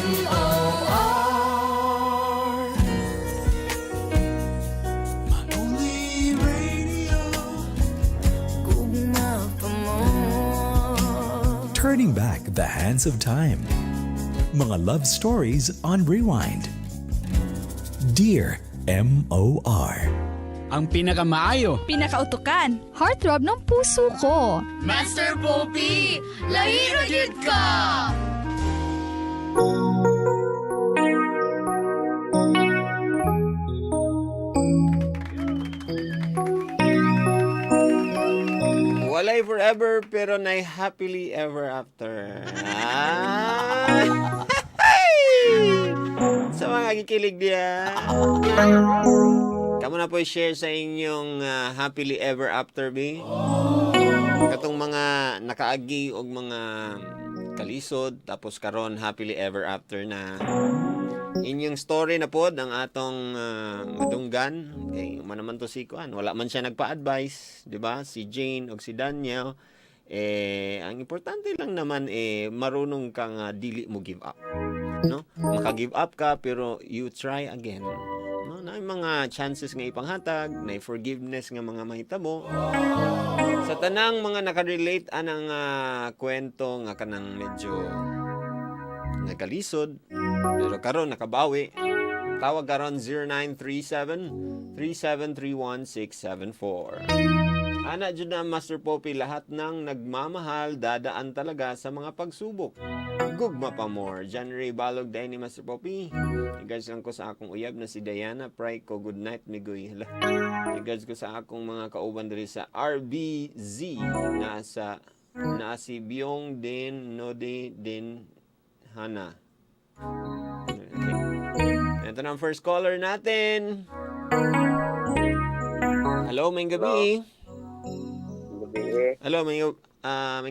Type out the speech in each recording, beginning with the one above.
MOR. My only radio. Gugma pa mo. Turning back the hands of time. Mga love stories on Rewind. Dear MOR. Ang pinakamaayo. Pinakautukan. Heartthrob ng puso ko. Master Poppy, lahi ra gyud ka! Walay forever pero nay happily ever after. Ah! Sa mga kikilig diya. Kamo na po share sa inyong happily ever after be. Katong mga nakaagi og mga kalisod tapos karon happily ever after na. Inyong story na pod ang atong madunggan kay man naman to si kuan, wala man siya nagpa-advise, di ba? Si Jane og si Daniel, eh, ang importante lang naman eh marunong ka nga dili mo give up, no? Maka-give up ka pero you try again, no? Na mga chances nga ipanghatag na forgiveness nga mga mahitabo. Sa tanang mga nakarelate anang kwento nga kanang medyo nagkalisod pero karon nakabawi, tawag karon 0937 3731674. Ana jud na, Master Poppy, lahat ng nagmamahal dadaan talaga sa mga pagsubok. Gugma pa more. John Ray Balog dahil ni Master Poppy. Regards lang ko sa akong uyab na si Diana Pray ko. Good night, Migoy. Hala. Regards ko sa akong mga kauban diri sa RBZ. Nasa na si Byong din Nodi din Hana. Okay. Ito na ang first caller natin. Hello, may gabi. Gabi. Hello, may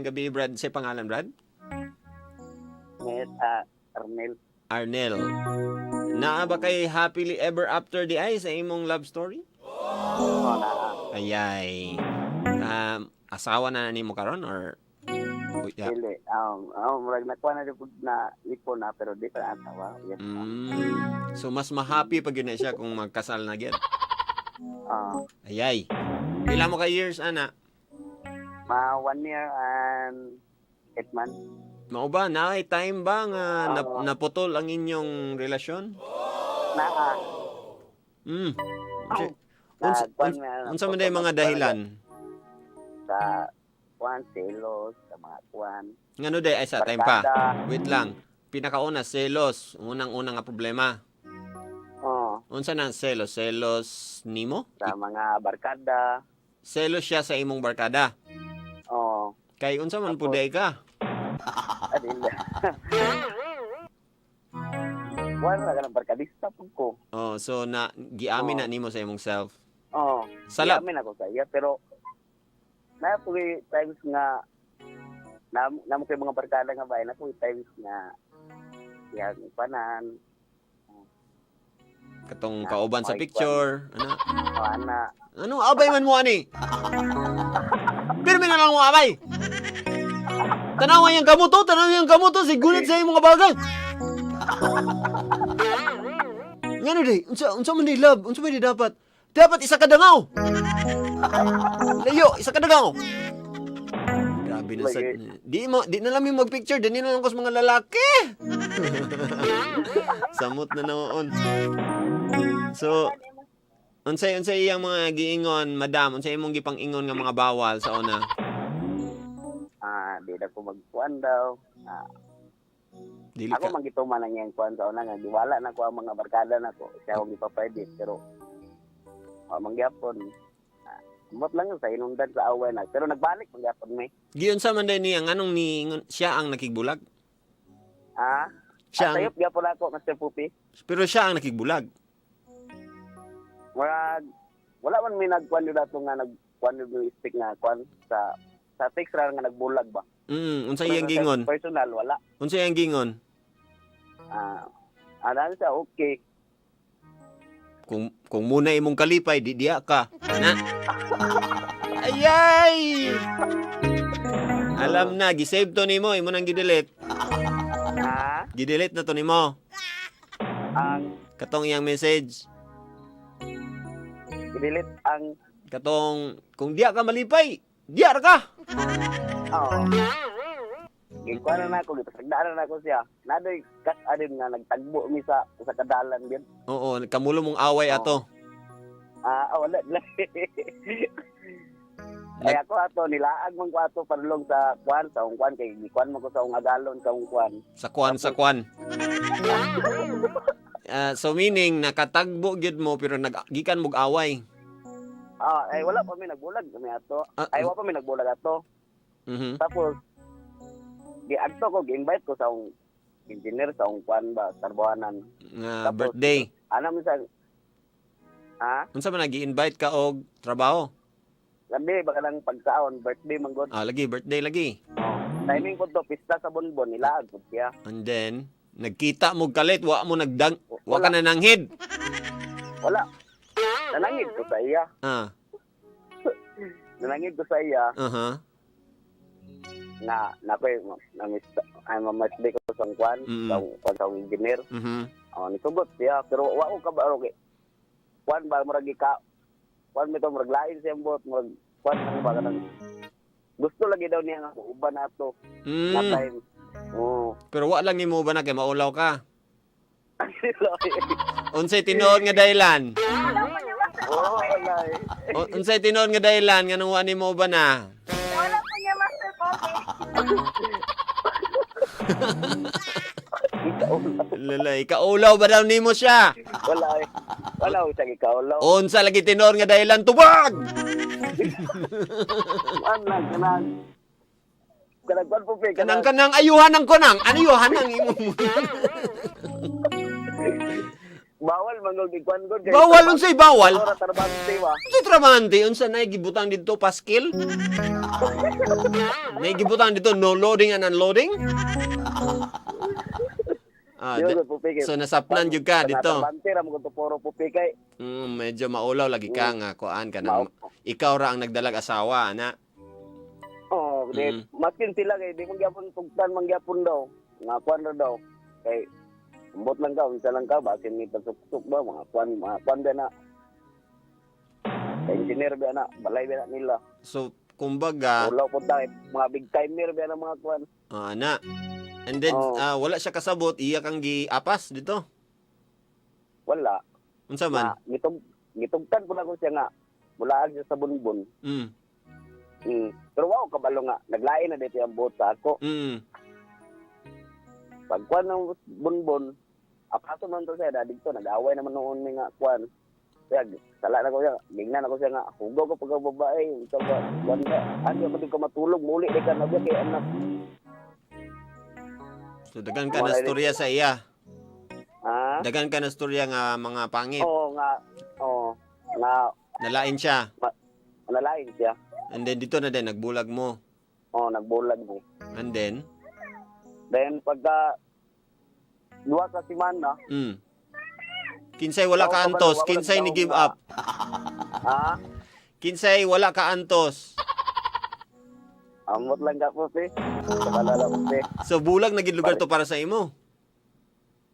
gabi, Brad. Sa pangalan, Brad? Net, Arnel. Arnel. Naa ba kay happily ever after di ay sa imong love story? Oo na. Ayay. Asawa na nimo karon or oh, yeah. Dili. Murag nakuha na din pud na ipon na pero di pa na asawa. Yes. So mas ma-happy pag yun na siya kung magkasal na gyud. Ayay. Pila mo ka years, ana? Ma 1 year and 8 months. Mao ba na time ba nga Oo. naputol ang inyong relasyon? Naa. Unsa, Nagkuhan nga, unsa man day mga dahilan? Sa kuan selos, sa mga kuan. Ngano day ay sa time pa. Barkada. Wait lang. Pinakauna selos, unang-una nga problema. Oo, Unsa na ang selos? Selos nimo? sa mga barkada. Selos siya sa imong barkada. Oo. Kay unsa man pud day ka? Adil. Wala ka ng barkadista pud ko. Oh, so na giamin Oo. na nimo sa imong self. Oo. Sala. Giamin ako sa iya pero na po times nga na namo kay mga barkada nga bay na po times nga yang panan. Katong kauban sa Ay, picture, ano? O ana. Anong abay man mo ani? Pirmi na lang mo abay. Tanawa yung kamot to, tanawa yung kamot to, sigunit sa imong kabagal. Ngano day, unsa man day love, unsa man day dapat? Dapat isa ka dangaw. Layo, isa ka dangaw. Grabe na sa di mo di na lang mi magpicture, dani na lang ko sa mga lalaki. Samot na noon. So, unsay iyang mga giingon, madam? Unsay imong gipang-ingon nga mga bawal sa una? Ah, di na ko magkuan daw. Ah, Dili ako ka. man gituman ang iyang kuan sa una nga giwala na ko ang mga barkada nako. Siya akong gipa-private pero wa man gyapon. Ah, Mot lang yun sa inundan sa away na. Pero nagbalik man gyapon may. Giunsa man day niya nganong ni siya ang nakigbulag? Ah, Siya ang, sayop gyapon ako, Master Pupi. Pero siya ang nakigbulag. Murag wala man may nagkuan yun ato nga nagkuan yun speak nga kuan sa text ra nga nagbulag ba. Unsa iyang Pero sa gingon? Personal wala. Unsa iyang gingon? Ah, ah, siya okay. Kung muna imong kalipay di diya ka. Na. Ayay! Alam na, gisave to nimo, imo nang gidelete. Ah, Gidelete na to nimo. Ang Katong iyang message. i-delete ang Katong kung diya ka malipay, diya ra ka. Oo. Gikuan na nako, gipasagdaan na nako siya. Nadoy kas adin nga nagtagbo mi sa sa kadalan gyud. Oo, kamulo mong away ato. Ah, wala lang. Kaya ako ato nilaag man ko ato padulong sa kuan sa akong kuan kay gikuan man ko sa akong agalon sa akong kuan. Sa kwan, sa kwan. Ah, so meaning nakatagbo gyud mo pero naggikan mog away. Ah, ay wala pa mi nagbulag kami ato. Ah, Ay wala pa mi nagbulag ato. Tapos giadto ko, gi-invite ko sa akong engineer sa akong kuan ba, tarbuhanan. Nga Tapos, birthday. Ana mi sa Ha? Unsa man nagi-invite ka og trabaho? Labi baka lang pagkaon, birthday man gud. Ah, lagi birthday lagi. Oh. Timing ko to, pista sa Bonbon, nilaag ko siya. And then nagkita mo kalit, wa mo nagdang, wa ka na nanghid. Wala. Nanangid ko sa iya. Nanangid ko sa iya na nakoy na miss ay mamatli ko sa kwan, sa kwan sa akong engineer. Oh, nisugot siya pero wa ko kabaro kay kwan ba murag ka kwan mito murag lain siya ambot murag kwan ang ba kanang gusto lagi daw niya nga uban ato na time. Oh. Pero wa lang nimo ba na kay maulaw ka? Unsay tinuod nga dahilan? Oh, wala eh. Unsay tinuod nga dahilan nganong wa nimo ba na? Wala po niya, Master Pope. Lalay, kaulaw ba daw nimo siya? Wala eh. Wala ko siya ikaulaw. Unsa lagi tinuod nga dahilan tubag? Kuan lang kanang kanang kwan po pe Kanang kanang ayuhan ang kunang, ayuhan ang imo. Bawal man gud kwan gud. Bawal unsay bawal? Ora tarbante ba. Unsay trabante unsa nay gibutang didto paskil? Nay gibutang didto no loading and unloading? Ah, Di ba, Pupi, kay- so nasapnan jud ka dito. Trabante ra mo puro pupi kay. Medyo maulaw lagi ka nga kuan ka nang ikaw ra ang nagdalag asawa ana. Oh, di maskin sila kay di man gyapon tugtan man gyapon daw. Nga kwan ra daw. Kay ambot lang ka, unsa lang ka basin ni pasuksok ba mga kwan ba na. Kay engineer ba na, balay ba na nila. So kumbaga Ulaw po tayo, mga big timer ba na mga kwan. ana. And then Oo. wala siya kasabot, iya kang giapas dito. Wala. Unsa man? Na, gitugtan po na ko siya nga mulaan siya sa bunbon. Pero wow, kabalo nga, naglain na dito ang buot sa ako. Pagkuan ng bunbon, apaso man to siya, da dito, nag-away naman noon mi nga kuan. Kaya, sala na ko siya, gingnan ako siya nga, hugaw ko pagka babae, ikaw ba, kuan ka, ano ako di ko matulog, muli di ka na biya kay anak. So dagan ka na Wala storya sa iya. Ha? Dagan ka na storya nga mga pangit. Oo nga, oo, nga, Nalain siya. nalain siya. And then dito na din nagbulag mo. Oo, nagbulag mo. And then Then, pagka, duwa ka semana, Kinsay wala Oo, ka antos, kabalo, kinsay ni wala give nga. up. Ha? Kinsay wala ka antos. Amot lang ka po, pe. Kabala lang, pe. So bulag na gid lugar to para sa imo.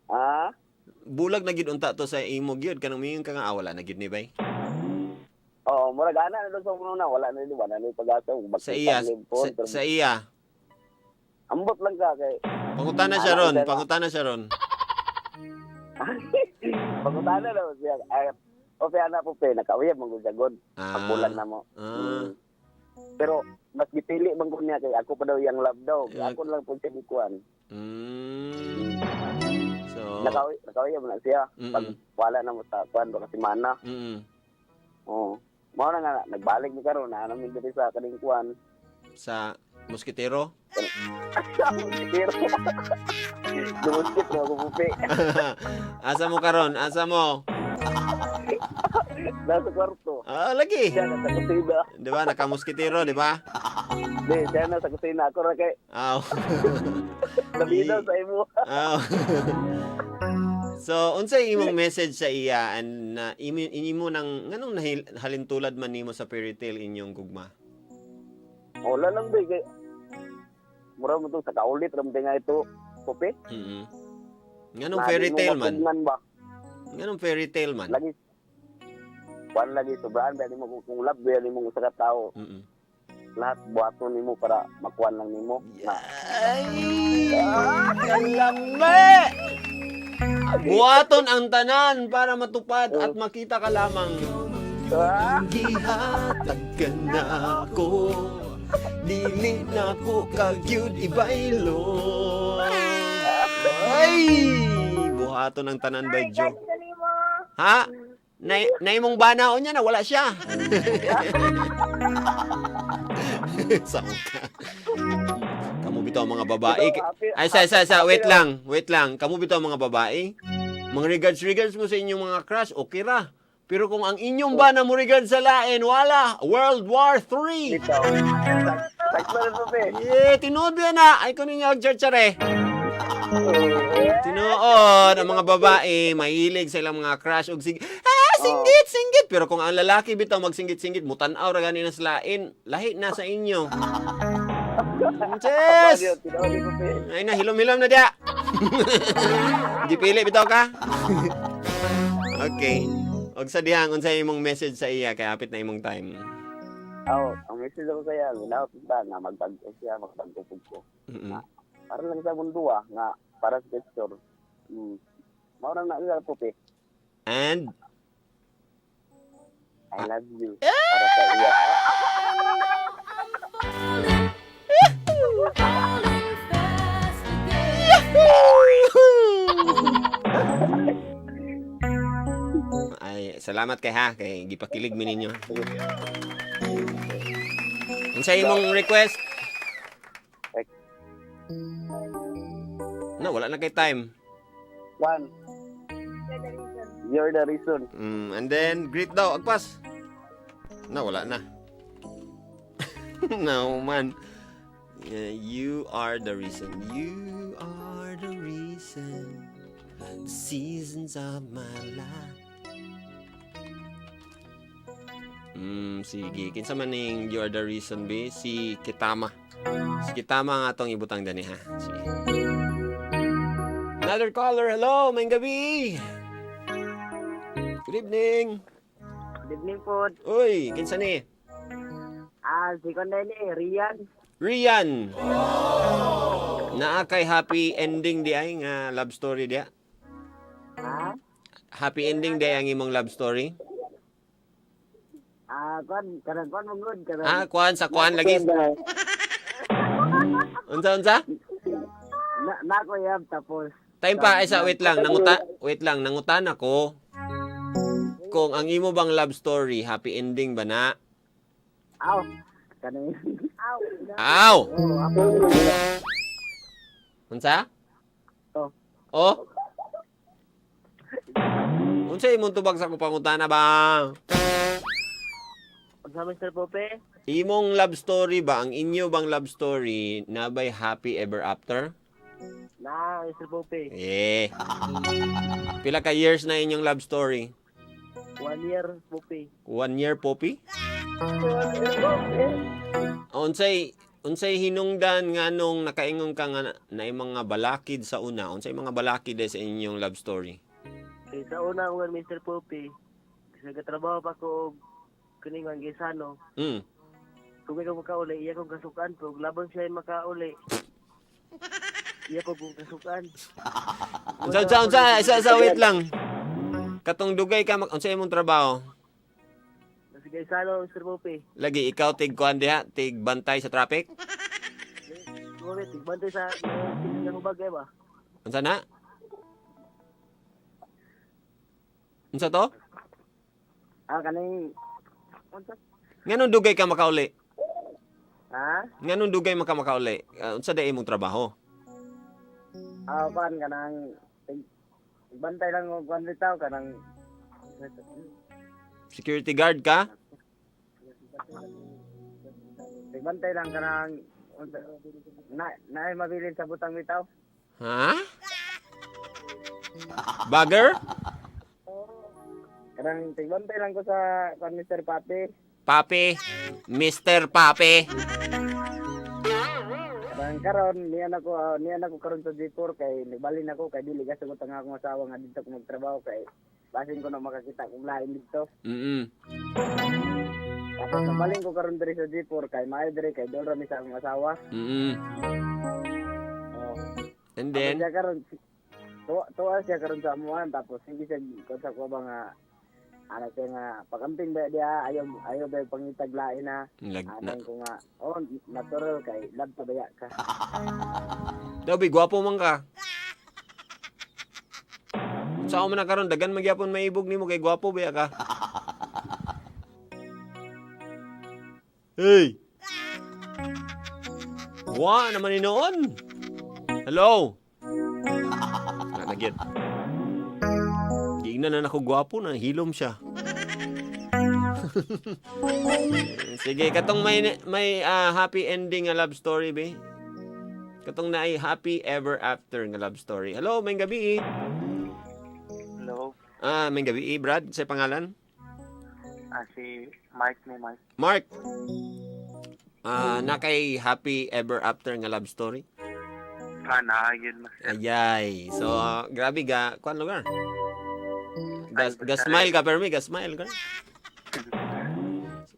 Ha? Bulag na gid unta to sa imo gyud kanang miingon ka nga ah, wala na gid ni bay. Oo, murag ana na doon sa una, wala na doon, wala na yung pag-asa. Sa iya, sa iya. Ambot lang ka kay Pangutana siya ron, pangutana siya ron. Pangutana daw siya. Ay, o pe ana po pe, nakauyab man gud siya god. Pagbulan na mo. Pero mas gipili man gud niya kay ako pa daw yang love daw. Ako lang po siya gikuan. So, Nakauyab na siya. Pag wala na mo sa kuan baka si mana. Oo. Mao na nga nagbalik mi karon na namin diri sa kaning kuan. Sa moskitero? Pero Dumuskit na ako pupi. Asa mo karon? Asa mo? Nasa kwarto. Ah, lagi. Siya nasa kusina. Di ba? Nakamoskitero, di ba? Di, siya nasa kusina. Ako ra kay Aw. Nabinaw sa imo. Aw. So, unsay imong message sa iya and na imo nang nganong halintulad man nimo sa fairy tale inyong gugma? Wala lang ba kay mura mo to sa kaulit ram nga ito pupi. Nganong Na fairy di mo tale man? mapugngan ba? Nganong fairy tale man? Lagi kuan lagi sobraan ba nimo kung love ba nimo usa ka tawo, lahat buhaton nimo para makuan lang nimo. Na, Ay! Kalame! Buhaton ang tanan para matupad at makita ka lamang. Gihatag ka na ako, dili na ko kagyud ibaylo. Ay! Buhaton ang tanan by Joe. Ha? Na, naimong bana o niya na wala siya. Sao ka? Kamu bitaw mga babae. Ay, sa, wait lang, wait lang. Kamu bitaw mga babae. Mga regards, regards mo sa inyong mga crush, okay ra. Pero kung ang inyong bana mo regards sa lain, wala. World War III. Bitaw. Sakto na to, be. Yeah, tinuod ba na? Ay, kunin niya og. Tinuod, ang mga babae, mahilig sa ilang mga crush og sig ah, singgit, singgit. Pero kung ang lalaki bitaw magsinggit-singgit, mutan-aw ra gani na sa lain, lahi na sa inyo. Ches! Ay na, hilom-hilom na dia. Gipili bitaw ka? Okay. Og sa dihang unsa imong message sa iya kay hapit na imong time? Aw, ang message ako sa iya, ginaot ba nga magbag-o siya, magbag-o pud ko. Para lang sa mundo ah, nga para sa picture. Mao na na po, pe. And I love you. Para sa iya. Ay, salamat kay ha kay gipakilig mi ninyo. Unsa imong request? No, wala na kay time. One. You're the reason. And then greet daw agpas. No, wala na. No man. Yeah, you are the reason. You are the reason. The seasons of my life. Sige. Kinsa man ning you are the reason be? Si Kitama. Si Kitama nga atong ibutang dani ha. Sige. Another caller. Hello, may gabi. Good evening. Good evening po. Uy, kinsa ni? Ah, si Konday ni, Rian. Rian. Naa kay happy ending di ay nga love story di. Ha? Happy ending di ay ang imong love story? Ah, kwan, kanang kwan mo good. Kanang, Ah, kuan sa kuan lagi. Unsa unsa? Na, na ko yab, tapos. Time pa ay sa wait lang, wait lang, nangutan ako. Kung ang imo bang love story happy ending ba na? Aw, kanang. Aw. Oh, ako. Unsa? Oh. Oh? Unsa imong tubag sa akong pangutana ba? Unsa Mr. Pope? Imong love story ba, ang inyo bang love story, na ba'y happy ever after? Na, Mr. Pope. Eh. Pila ka years na inyong love story? 1 year, Pope. 1 year, Poppy? Unsay unsay hinungdan nga nung nakaingon ka nga na, na mga balakid sa una? Unsay mga balakid eh sa inyong love story? Kay sa una ko Mr. Pope, kasi nagatrabaho pa ko og kuning ang gisano. Kung may ko makauli, iya kong kasukan. Pero labon siya ay makauli, iya ko kong kasukan. Unsa unsa unsa isa isa wait lang. Katong dugay ka mag unsa imong trabaho? Kasi Gaisano, Mr. Pope. Lagi ikaw tig kuan diha, tig bantay sa traffic? Pope, tigbantay sa tingnan mo bagay ba? Unsa na? Unsa to? Ah, kaning Nganong dugay ka makauli? Ha? Nganong dugay man ka makauli? Unsa day imong trabaho? Ah, kuan kanang bantay lang og kuan bitaw kanang Security guard ka? bantay lang kanang na naay mabilin sa butang bitaw. Ha? Bagger? Kanang tigbantay lang ko sa kuan Mr. Papi. Papi? Mr. Papi? Kanang Ang karon niya na ko karon sa J4 kay nagbalin ako kay dili gasugot ang akong asawa nga didto ko magtrabaho kay basin ko na makakita kung lain didto. Tapos nabalin ko karon diri sa J4 kay maayo diri kay doon ra mi sa akong asawa. Oh. And Tapos then, siya karon tuwa, tuwa siya karon sa amuan, tapos hindi siya kon sa ko ba nga ana siya nga pakamping ba diya, ayaw ayaw ba pangitag lain na lag, na. ana ko nga, oh, natural kay love pa baya ka. Daw, bi, gwapo man ka. Sa man na karon dagan magyapon maibog nimo kay gwapo ba ka? Hey! Wa naman ni noon. Hello. Ah, nagyan. Giingnan na nako gwapo na hilom siya. Sige, katong may happy ending nga love story be. Katong naay happy ever after nga love story. Hello, may gabi. Hello. Ah, may gabi, Brad. Sa pangalan? Ah, si Mark ni Mark. Mark. Ah, na kay happy ever after nga love story? Ah, naayun mas. Ayay. So, grabe ga kuan lugar. Ga smile ka permi, ga smile ka.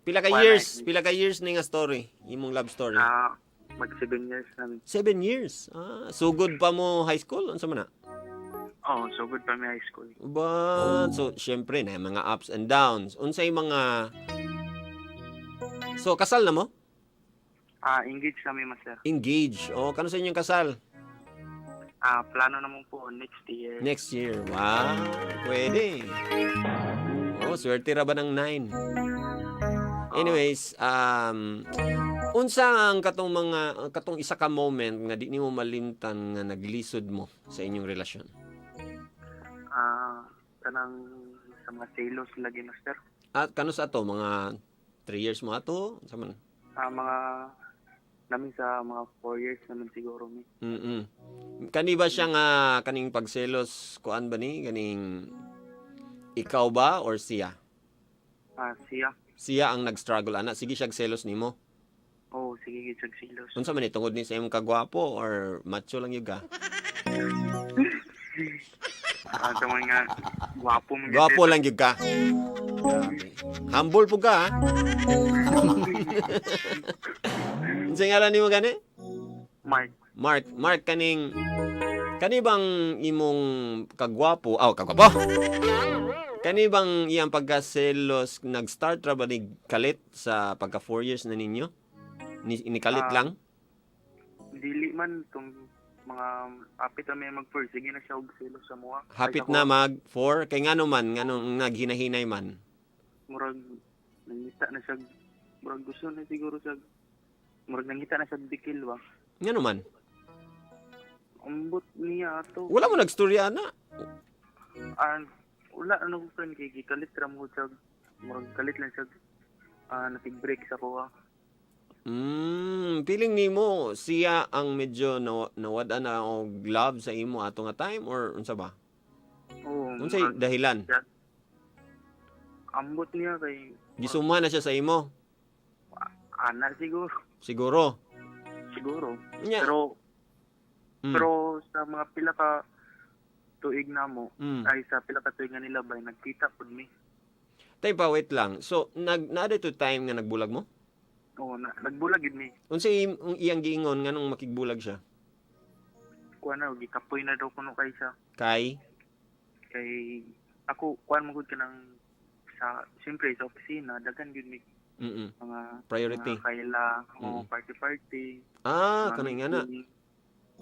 Pila ka years, pila ka years ni nga story, imong love story? Ah, mag 7 years na. 7 years. Ah, sugod pa mo high school unsa man na? Oh, so good pa mi high school. Ba, so syempre na mga ups and downs. Unsay mga So kasal na mo? Ah, engaged kami, master. Engage. O kano sa inyong kasal? Ah, plano naman po next year. Next year. Wow, pwede. Oh, swerte ra ba ng 9? Anyways, unsa ang katong mga katong isa ka moment nga di nimo malimtan nga naglisod mo sa inyong relasyon? Ah, kanang sa mga selos lagi, master. At kano sa ato mga 3 years mo ato? Unsa man? Ah, mga namin sa mga 4 years naman siguro mi. Kani ba siya nga kaning pagselos kuan ba ni kaning ikaw ba or siya? Ah, siya. Siya ang nag-struggle ana, sige siya selos nimo. Oh, sige gid siya selos. Unsa man ni tungod ni sa imong kagwapo or macho lang yun ka? Ah, sa mga gwapo mo. Gwapo lang gyud ka. Grabe. Humble po ka, ha? Unsa ngalan nimo gani? Mark. Mark, Mark, kaning kani bang imong kagwapo? Aw, kagwapo. Kani bang iyang pagkaselos nag-start ra ba ni kalit sa pagka 4 years na ninyo? Ni kalit Ah. lang? Dili man tong mga apit na may mag four, sige na siya og selos sa mua. Hapit Ay, ako, na mag 4 kay ngano man ngano naghinahinay man. Murag nangita na siya, murag gusto na siguro siya, murag nangita na siya bikil ba. Ngano man? Ambot niya ato. Wala mo nagstorya na. Ah, wala ano ko kan kay gikalit ra mo siya, murag kalit lang siya, ah, nakig-break sa kuha. Feeling nimo siya ang medyo nawad na og love sa imo ato nga time or unsa ba? Oo, Unsay murag dahilan? ambot niya kay Gisuma na siya sa imo ana siguro, siguro. Siguro. Nya. Pero pero sa mga pila ka tuig na mo, ay sa pila ka tuig nga nila bay nagkita pud mi. Tay pa, wait lang. So nag naa to time nga nagbulag mo? Oo, na, nagbulag gid mi. Unsay iyang giingon nganong makigbulag siya? Kuan na gikapoy na daw kuno kay siya. Kay Kay ako kuan mo gud kanang sa siyempre sa opisina daghan gyud mi mga Priority. mga kaila o party party. Ah, mga kanang nga na. meeting.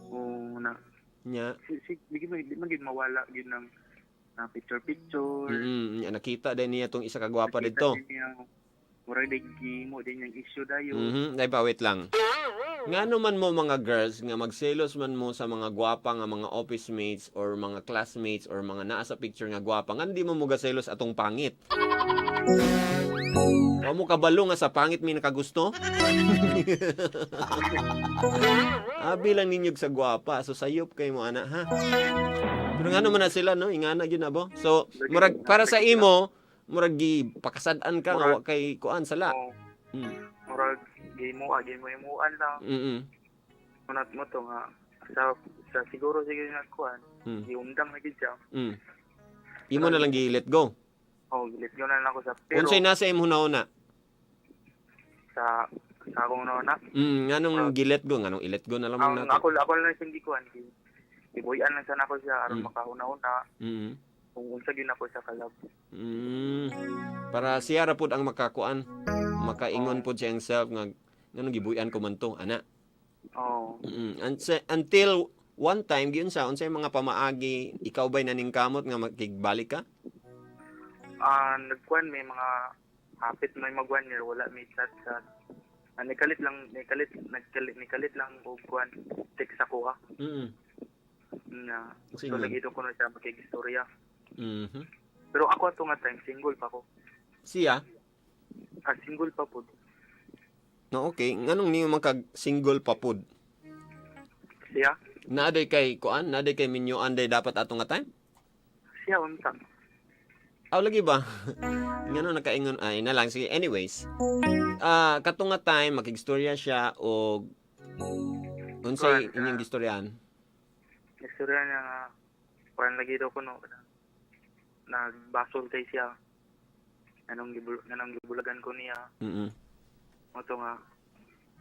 Oo na Nya. si di man gid mawala gyud ng na picture picture. Nya, nakita din niya tong isa ka gwapa didto. Murag day gimo din yung issue dayon. Ay pa, wait lang. Ngano man mo mga girls nga magselos man mo sa mga gwapa nga mga office mates or mga classmates or mga naa sa picture nga gwapa, nga di mo mugaselos atong pangit? Wa mo kabalo nga sa pangit may nakagusto? Abi lang ninyo sa gwapa, so sayop kay mo ana ha. Pero ngano man na sila no, ingana gyud na bo. So murag para sa imo, murag gi pakasad-an ka nga wa kay kuan sala. Oo. Murag gimo ah, gimo imuan lang. Unat mo to nga sa siguro sige nga kuan, giundang na gid siya. Imo na lang gi-let go. Oh, gilit ko na lang ako sa pero Unsay nasa imong hunahuna? Sa akong una. Nganong gi-let go, nganong i-let go na lamang Ang nato? ako lang siyang gikuan, gibuyan lang sana ako siya aron makahuna-huna kung unsa gyud ako sa kalab. Para siya ra pud ang makakuan, makaingon pud siyang self nga nganong gibuyan ko man to, ana. Oh. Until one time giunsa unsay mga pamaagi, ikaw ba'y naningkamot nga makigbalik ka? Nagkuan may mga hapit may mag 1 year wala may chat chat. Nikalit lang nikalit nagkalit nikalit lang og kuan text ako ha. Na so Single. lagi ko na siya makigistorya. Pero ako ato nga time single pa ko. Siya? Single pa pud. No, okay. Nganong niyo man kag single pa pud? Siya? Naaday kay kuan, naaday kay minyoan day dapat ato nga time? Siya unta. Aw lagi ba? Ngano nakaingon ay na lang, sige. Anyways. Kato nga time makigstorya siya og unsay Kuan, inyong gistoryahan? Nagstorya niya nga kuan lagi daw ko no. Nagbasol kay siya. Anong gibulagan ko niya. Mo to nga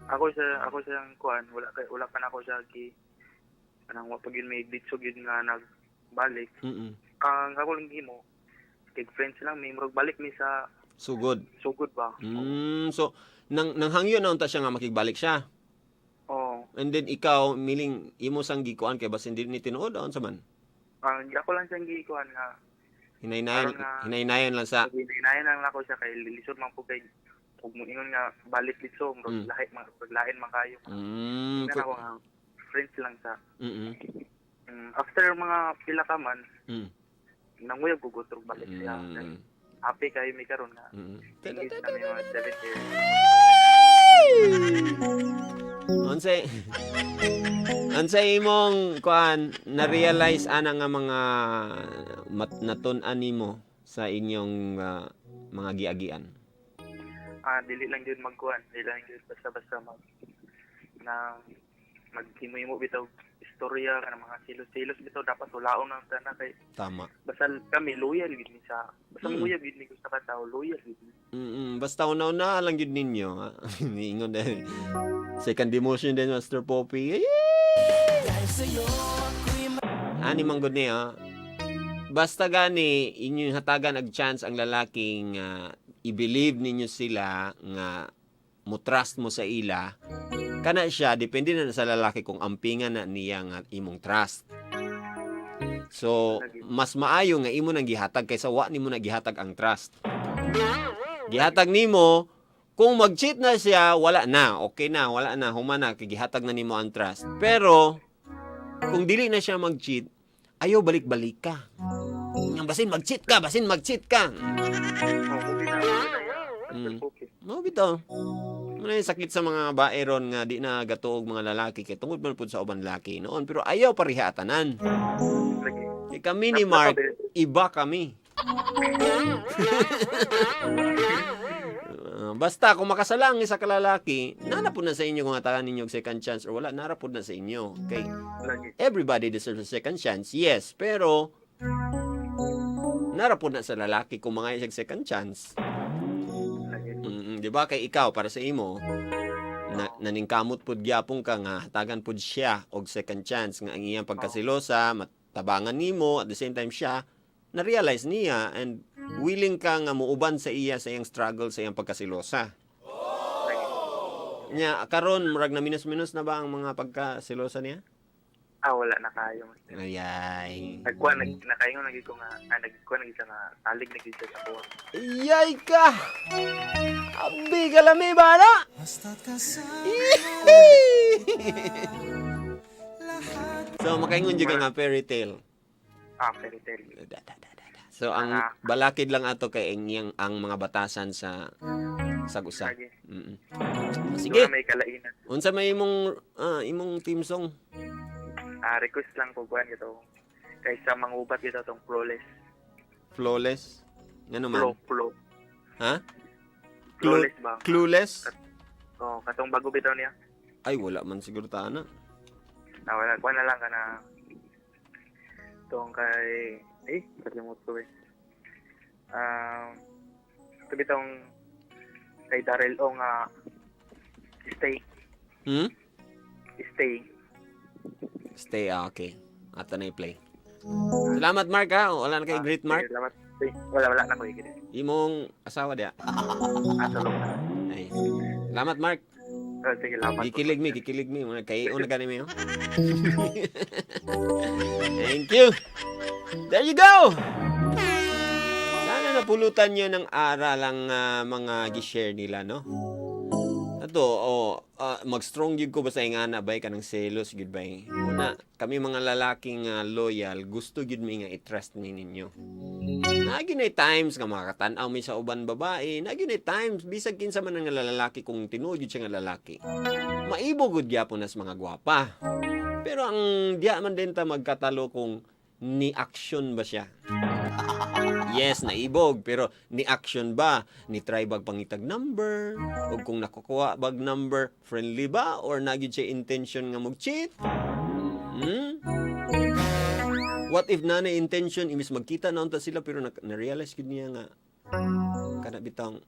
ako sa kuan wala pa na ako siya gi kanang wa pa gyud may ditso gyud nga nagbalik. Ang ako lang gimo kay friends lang may murag balik mi sa Sugod. Sugod ba? So nang nanghangyo na unta siya nga makigbalik siya. Oo. And then ikaw miling imo sang gikuan kay basin dili ni tinuod unsa man? Ang ako lang siyang gikuan nga Hinaynayon Aron nga- hinaynayon lang sa hinaynayon lang ako siya kay lisod man po kay ug moingon nga balik litso murag lahi man murag lain man kayo. Tingnan ako nga friends lang sa after mga pila ka man nanguyab ko gutrog balik siya. Happy kayo mi karon nga. Engaged na mi mga 7 years. Unsay imong kuan na-realize ana nga mga natun-an nimo sa inyong mga giagian? Dili lang jud magkuan, dili lang jud basta-basta mag na maghimo-himo bitaw istorya kanang mga silos-silos bitaw, dapat walaon ang tanan kay basta kami loyal gid mi sa basta loyal gid mi sa katao, loyal gid mi. Basta una-una lang gyud ninyo. Ha? Niingon din. Second demotion din, Master Poppy. Ani man gud niya. Basta gani inyong hatagan og chance ang lalaking i-believe ninyo sila nga mo trust mo sa ila kana siya, depende na sa lalaki kung ampingan na niya nga imong trust. So mas maayo nga imo nang gihatag kaysa wa nimo na gihatag ang trust. Gihatag nimo, kung mag-cheat na siya, wala na, okay na, wala na, human na, kay gihatag na nimo ang trust. Pero kung dili na siya mag-cheat, ayaw balik-balik ka. Nga basin mag-cheat ka, basin mag-cheat ka. Mao bitaw. Mao yung sakit sa mga bae ron nga di na gatuog mga lalaki kay tungod man pud sa uban lalaki noon, pero ayaw pareha tanan. Kay kami ni Mark, iba kami. Basta kung makasala ang isa ka lalaki, nana pud na sa inyo kung hatagan ninyo og second chance or wala, nara pud na sa inyo. Kay everybody deserves a second chance, yes, pero nara pud na sa lalaki kung mga isang second chance. Di ba kay ikaw para sa imo na, naningkamot pud gyapon ka nga hatagan pud siya og second chance nga ang iyang pagkasilosa matabangan nimo, at the same time siya na-realize niya and willing ka nga muuban sa iya sa iyang struggle sa iyang pagkasilosa. Nya karon murag na minus-minus na ba ang mga pagkasilosa niya? Wala na kayo. Ayay. Nagkuha, nakaingon na gid ko nga, nagkuha na gid siya nga, salig na gid siya sa ako. Iyay ka! Abi ka lami ba na? So makaingon jud ka nga fairy tale. Fairy tale. Da, da, da, da, da. So ang balakid lang ato kay ang iyang ang mga batasan sa sag-usa. Lagi. Sige. Doon may kalainan. Unsa may imong theme song? Request lang ko kuan gito. Kaysa mangubat gito tong Flawless. Flawless? Ngano man? Flow, flow. Ha? Flawless ba? Clueless? Oh, katong bago bitaw niya. Ay, wala man siguro ta ana. Ah, wala, kuha na lang ka na tong kay eh, kalimut ko eh. Ito bitong kay Daryl O nga "Stay." "Stay." "Stay," ah, okay. Ato na i-play. Salamat, Mark, ha. Wala na kay greet, Mark. Sige, salamat. Sige, wala, wala na ko i Imong asawa diya. Ah, tulog na. Ay. Salamat, Mark. Oh, sige, salamat. Gikilig mi, gikilig mi. Mga kay na gani mi, oh. Thank you. There you go. Sana napulutan nyo ng aral ang mga gi-share nila, no? Ato, oh, mag-strong gyud ko basta ingana bay kanang selos gyud bay. Una, kami mga lalaking loyal, gusto gyud mi nga i-trust ni ninyo. Naa gyud nay times nga makakatan-aw mi sa uban babae, naa gyud nay times bisag kinsa man ang lalaki, kung tinuod gyud siya nga lalaki. Maibog gud gyapon nas mga gwapa. Pero ang diya man din ta magkatalo kung ni action ba siya. Yes, naibog, pero ni action ba? Ni try bag pangitag number? O kung nakukuha bag number, friendly ba? Or naa gyud siya intention nga mag-cheat? What if naa na intention, imbis magkita na unta sila, pero na-realize gyud niya nga kana bitang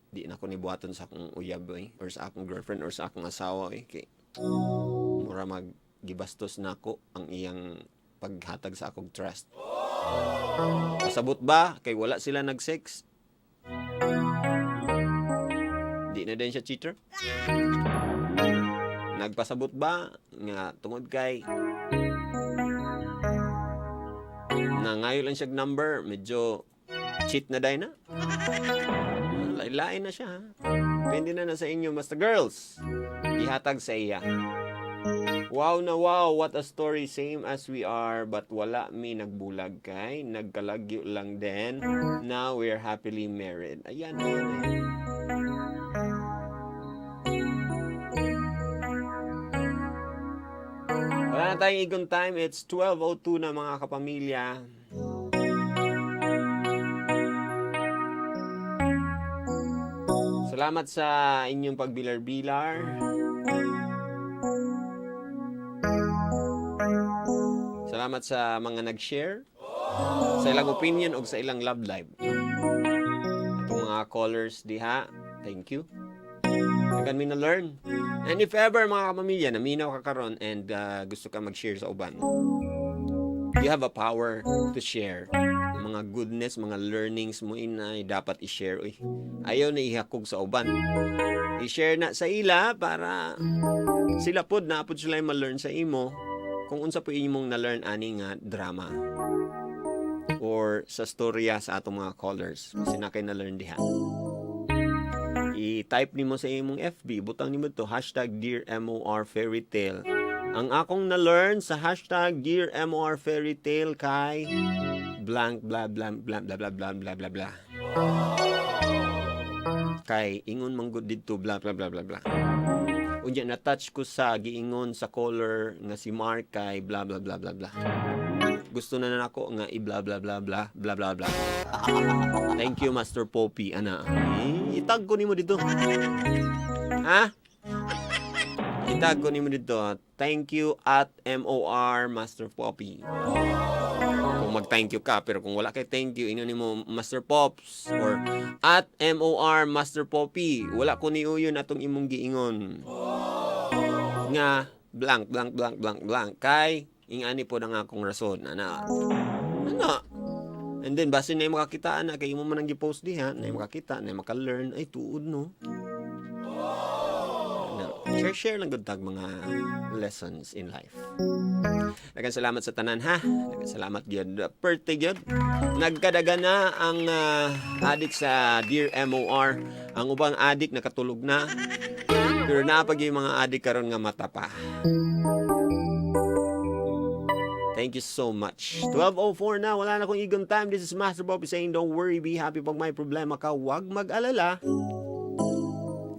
di na ko ni buhaton sa akong uyab eh, or sa akong girlfriend or sa akong asawa eh, kay mura mag gibastos nako ang iyang paghatag sa akong trust. Pasabot ba kay wala sila nag-sex? Di na din siya cheater? Nagpasabot ba nga tungod kay nangayo lang siya number, medyo cheat na dai na? Lain na siya, ha? Depende na na sa inyo, Master Girls. Ihatag sa iya. Wow na wow, what a story. Same as we are, but wala mi nagbulag kay nagkalagyo lang din. Now we're happily married. Ayan, ayan, ayan. Wala na tayong igon time. It's 12:02 na, mga kapamilya. Salamat sa inyong pagbilar-bilar. Salamat sa mga nag-share sa ilang opinion o sa ilang love life. Atong mga callers diha, thank you. Daghan mi na learn. And if ever, mga kapamilya, naminaw ka karon and gusto ka mag-share sa uban, you have a power to share. Mga goodness, mga learnings mo inay dapat i-share. Uy. Ayaw na ihakog sa uban. I-share na sa ila para sila pod na pod sila ma-learn sa imo kung unsa po imong na-learn ani nga drama or sa storya sa atong mga callers kasi na kay na-learn diha. I-type nimo sa imong FB, butang nimo to #DearMORFairyTale. Ang akong na-learn sa #DearMORFairyTale kay blank blah blah blah blah blah blah blah blah blah. Kay ingon man gud didto blah blah blah blah blah. Unya na touch ko sa giingon sa caller nga si Mark kay blah blah blah blah blah. Gusto na nako nga i blah blah blah blah blah blah blah. Thank you, Master Poppy, ana. Eh, itag ko nimo dito. Ha? Itag ko nimo dito. Thank you @MORMasterPoppy. Kung mag-thank you ka, pero kung wala kay thank you, ingon nimo Master Pops or @MORMasterPoppy. Wala ko ni uyon atong imong giingon nga blank blank blank blank blank kay ingani po ang akong rason, ana. Ana. And then basin na makakita ana kay imo man ang gi-post diha, na makakita, na maka-learn, ay tuod no. Ana, share share lang gud tag mga lessons in life. Daghang salamat sa tanan ha. Daghang salamat gyud. Perti gyud. Nagkadaga na ang adik sa Dear MOR. Ang ubang adik nakatulog na. Pero naa pa gyud mga adik karon nga mata pa. Thank you so much. 12:04 na, wala na akong igon time. This is Master Bobby saying, don't worry, be happy. Pag may problema ka, huwag mag-alala.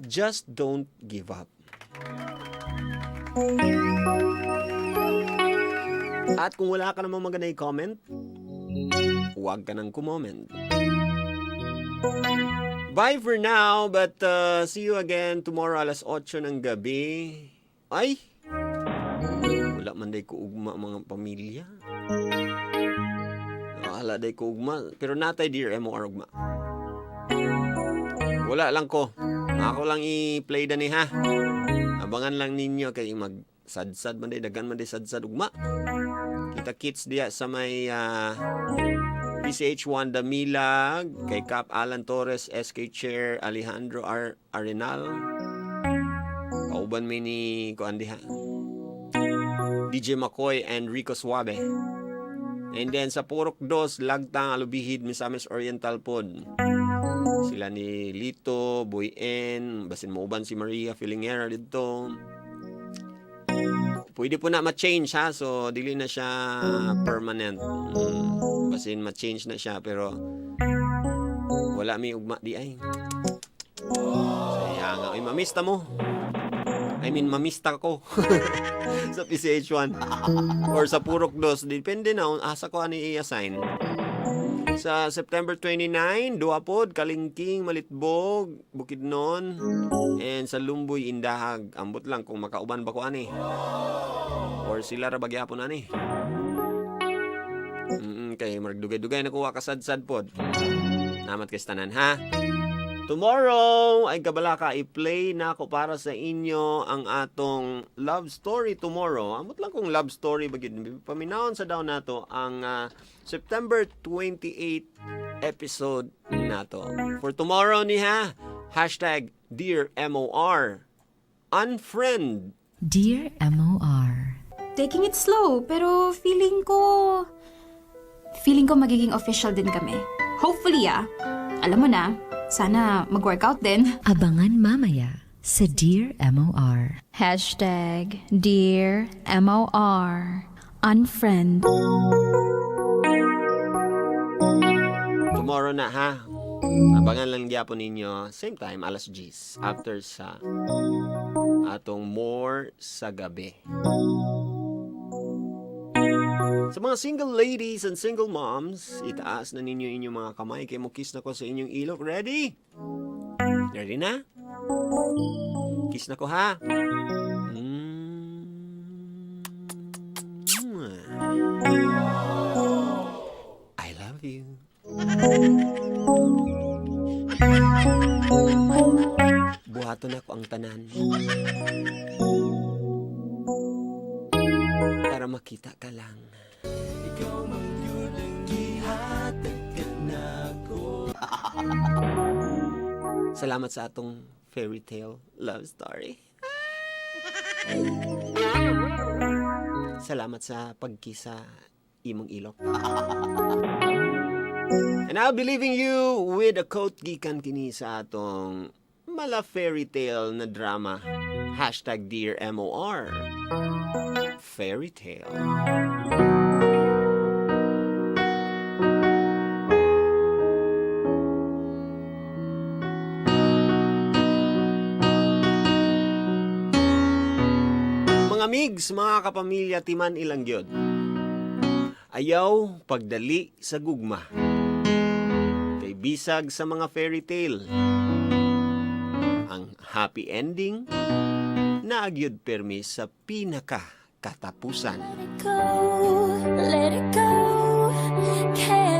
Just don't give up. At kung wala ka namang maganda comment, huwag ka nang kumoment. Bye for now, but see you again tomorrow alas 8 ng gabi. Ay! Wala man day ko ugma mga pamilya. Wala day ko ugma. Pero natay Dear MOR ugma. Wala lang ko. Ako lang i-play dani ha. Abangan lang ninyo kay mag sadsad man day, daghan man day sadsad ugma. Kita kits diya sa may PCH1 Damilag, kay Cap Alan Torres, SK Chair Alejandro R. Arenal. Kauban mi ni kuan diha. DJ McCoy and Rico Suave. And then sa Purok Dos, Lagtang, Alubihid, Misamis Oriental pod. Sila ni Lito, Boy N, basin mauban si Maria Filingera dito. Pwede po na ma-change ha, so dili na siya permanent. Basin ma-change na siya pero wala mi ugma di ay. Sayang, ay mamista mo. I mean, mamista ko sa PCH1 or sa Purok Dos. Depende na kung asa ko ani i-assign. Sa September 29, duha pod, Kalingking, Malitbog, Bukidnon, and sa Lumboy, Indahag. Ambot lang kung makauban ba ko ani. Or sila ra ba gyapon ani. Kay marag dugay-dugay na kuha kasadsad pod. Namat kay tanan ha. Tomorrow ay kabalaka i-play na ako para sa inyo ang atong love story tomorrow. Amot lang kung love story ba gyud. Paminawon sa daw nato ang September 28 episode nato. For tomorrow ni ha, #DearMOR. Unfriend. Dear MOR. Taking it slow, pero feeling ko magiging official din kami. Hopefully ah. Alam mo na, sana mag-workout din. Abangan mamaya sa Dear MOR. #DearMOR. Unfriend. Tomorrow na ha. Abangan lang gyapon ninyo same time alas 10 after sa atong more sa gabi. Sa mga single ladies and single moms, itaas na ninyo inyong mga kamay kay mo kiss na ko sa inyong ilok. Ready? Ready na? Kiss na ko ha. I love you. Buhaton ako ang tanan para makita ka lang. Ikaw man yun ang gihatag nako. Salamat sa atong fairy tale love story. Salamat sa pagkisa imong ilok. And I'll be leaving you with a quote gikan kini sa atong mala fairy tale na drama. #DearMOR. Fairy tale. Mga migs, mga kapamilya, timan ilang gyud. Ayaw pagdali sa gugma. Kay bisag sa mga fairy tale, ang happy ending naagyod permi sa pinaka katapusan. Let it go, let it go.